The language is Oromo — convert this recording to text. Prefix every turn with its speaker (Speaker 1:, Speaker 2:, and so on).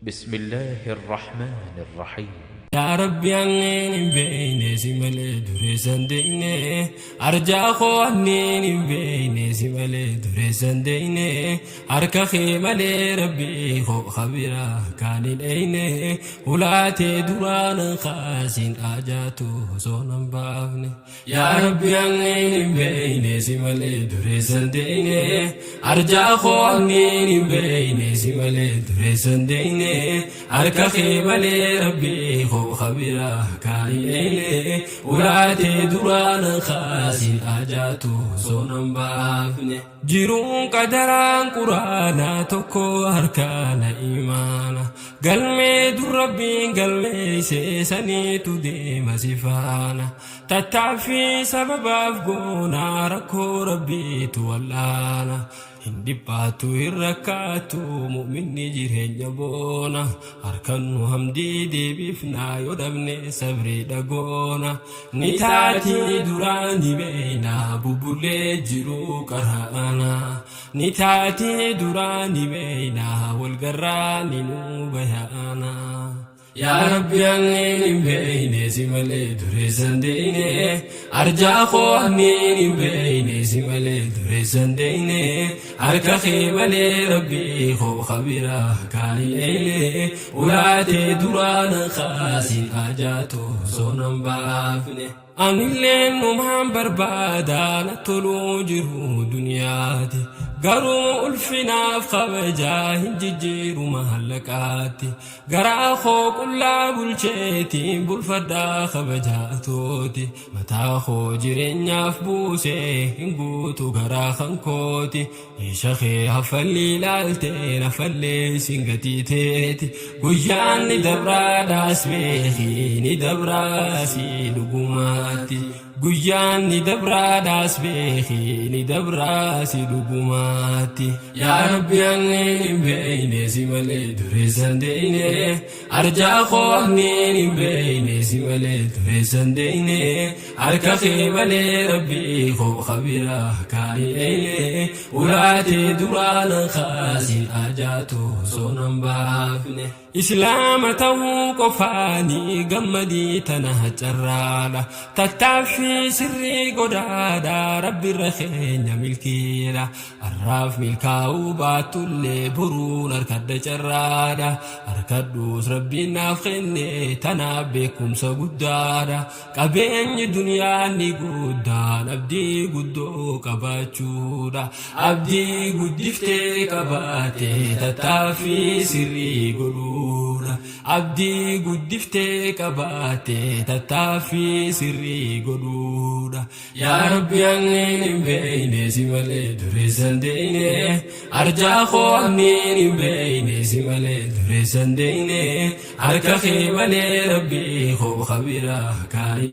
Speaker 1: بسم الله الرحمن الرحيم.
Speaker 2: Yaa Rabbi, anneen hin beeyne si malee dureessan deeyne. Arjaa koo, anneen hin beeyne si malee dureessan deeyne. Harka kee malee, Rabbi koo, kabiraa kaan hin eeyne. Ulaatee duraan kaasin ajaatu osoo nan baafne. Yaa Rabbi, anneen hin beeyne si malee dureessan deeyne. Arjaa koo, anneen hin beeyne si malee dureessan deeyne. Harka kee malee, Rabbi koo, kabiraa kaan hin eeyne. Ulaatee duraan kaasin ajaatu osoo nan baafne. Jiruun qadaraan quraanaa tokko harkaana imaana. Galmee dur Rabbiin galmeessee saniitu deema si faana. Tattaaffii sababaaf goonaa, rakkoo Rabbiitu wallaana. Hin dhiphaatu, hin rakkaatu mu'minni jireenya boona. Harkannu hamdii deebifnaa, yoo dhabne sabrii dhagoona. Ni taatii duraan ni beeyna, bubbullee jiru qaraana. Ni taatii duraan ni beeyna, walgarraa ni nu bayaana. Yaa Rabbi, anneen hin beeyne si malee dureessan deeyne. Arjaa koo, anneen hin beeyne si malee dureessan deeyne. Harka kee malee, Rabbi koo, kabiraa kaan hin eeyne. Ulaatee duraan kaasin ajaatu osoo nan baafne. Anillee numaan barbaada na toluu jiru duniyaati. Garuu ulfinaaf kabajaa hin jijjiiru mahallaqaatti. Garaa koo qullaa bulcheetiin bulfadhaa kabajaatooti. Mataa koo jireenyaaf buusee hin guutu garaa kan kooti. Meeshaa kee hafalli ilaaltee nafallee siin gatii teeti. Guyyaan ni dabraadhaas beeki, ni dabraasi dhugumaatti. Guyyaan ni dabraadhaas beeki, ni dabraasi dhugumaatti. Yaa Rabbi, anneen hin beeyne si malee dureessan deeyne. Arjaa koo, anneen hin beeyne si malee dureessan deeyne. Harka kee malee, Rabbi koo, kabiraa kaan hin eeyne. Ulaatee duraan kaasin ajaatu osoo nan baafne. Islaama ta'uu qofaanii gammadii tana carraadha. Tattaaffii sirrii godhaadha, Rabbirra keenya milkiidha. Har'aaf milkaa'uu baatullee boruun harkadha carraadha. Harkadhuus Rabbiin naaf kenne, tanaaf beekumsa guddaadha. Qabeenyi duniyaa ni guddaan abdii guddoo qabaachuudha. Abdii guddiftee qabaate tattaaffii sirrii godhuudha. Abdii guddiftee qabaate tattaaffii sirrii godhuudha. Yaa Rabbi, anneen hin beeyne si malee dureessan deeyne. Arjaa koo, anneen hin beeyne si malee dureessan deeyne. Harka kee malee, Rabbi koo, kabiraa kaan.